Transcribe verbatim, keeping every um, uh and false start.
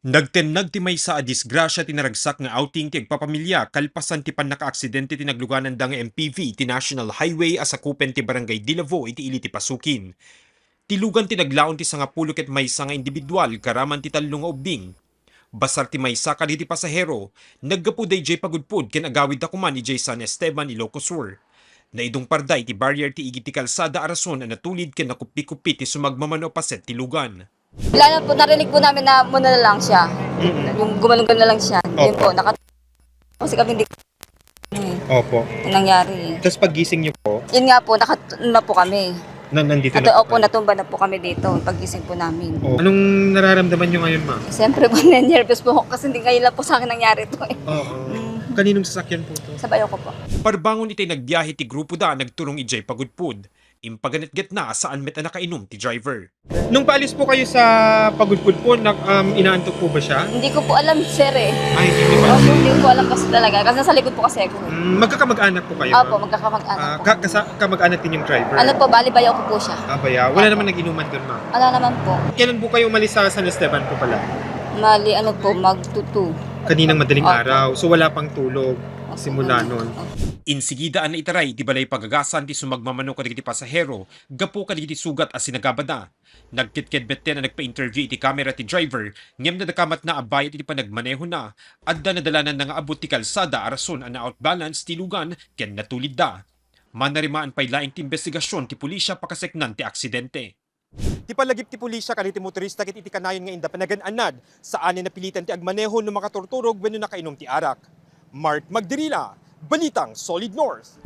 Nagtennag ti maysa a disgrasya ti naragsak nga outing ti agpapamilya kalpasan ti pannakaaksidente ti naglugananda nga M P V iti National Highway a sakupen ti Barangay Dilavo iti ili ti Pasukin. Ti lugan ti naglaon ti sangapulo ket maysa nga individual karaman ti tallo nga ubbing. Basar ti maysa kadagiti pasahero, naggapu daydiay pagudpod ken agawid da kuman idiay San Esteban, Ilocos Sur. Naidungparda iti barrier ti igid ti kalsada a rason a natulid ken nakuppi-kuppi ti sumagmamano a paset ti lugan. Wala na po, narinig po namin na muna na lang siya. Mm-mm. Yung gumalong na lang siya. Yun Opo. po, naka-, kasi kami hindi eh, Opo. yung nangyari eh. Tas paggising niyo po? Yun nga po, nakatulog na po kami. Na, nandito At, na po opo, kayo? natumba na po kami dito, paggising po namin. Oh. Anong nararamdaman niyo ngayon, ma'am? Siyempre po, nervous po ako kasi hindi ngayon lang po sa akin nangyari to eh. Oo. Mm. Kaninong sasakyan po to? Sa bayo ko po. Parbangon itay nagbiyahe ti grupo da nagturong idiay pagudpod. Impaganetgetna a saan met a nakainom ti driver. Nung paalis po kayo sa pagudpod po, nag-, um, inaantok po ba siya? Hindi ko po alam, sir eh. Ay, hindi niyo po alam. Opo, hindi ko po alam kasi talaga. Kasi nasa likod po kasi ako eh. Mm, magkakamag-anak po kayo, Opo, ma'am? magkakamag-anak Ah, po. ka-, kasa-, kamag-anak din yung driver? Ano po, bali bayo ko po siya. Ah, baya. Wala Opo. naman nag-inuman doon, ma'am? Wala naman po. Kailan po kayo umalis sa San Esteban po pala? Mali, ano po, magtutu. Kaninang madaling Opo. araw. So, wala pang tulog Opo, simula ganun. noon. Opo. Insigida a naitaray iti balay pagagasan ti sumagmamano kadagiti pasahero gapu kadagiti sugat a sinagabada. Nagkidkid metten a nagpa-interview iti kamera ti driver, ngem nadakamatna a bayat iti panagmanehona. Adda nadalananna nga abut ti kalsada a rason a na-outbalance ti lugan ken natulidda. Manarimaan pay laeng ti imbestigasyon ti pulisya pakaseknan ti aksidente. Ti palagip ti pulisya kadagiti motorista ket iti kanayon nga inda panagan-anad, saan a napilitan ti agmaneho no makaturturog wenno nakainom ti arak. Mark Magdirila, Balitang Solid North.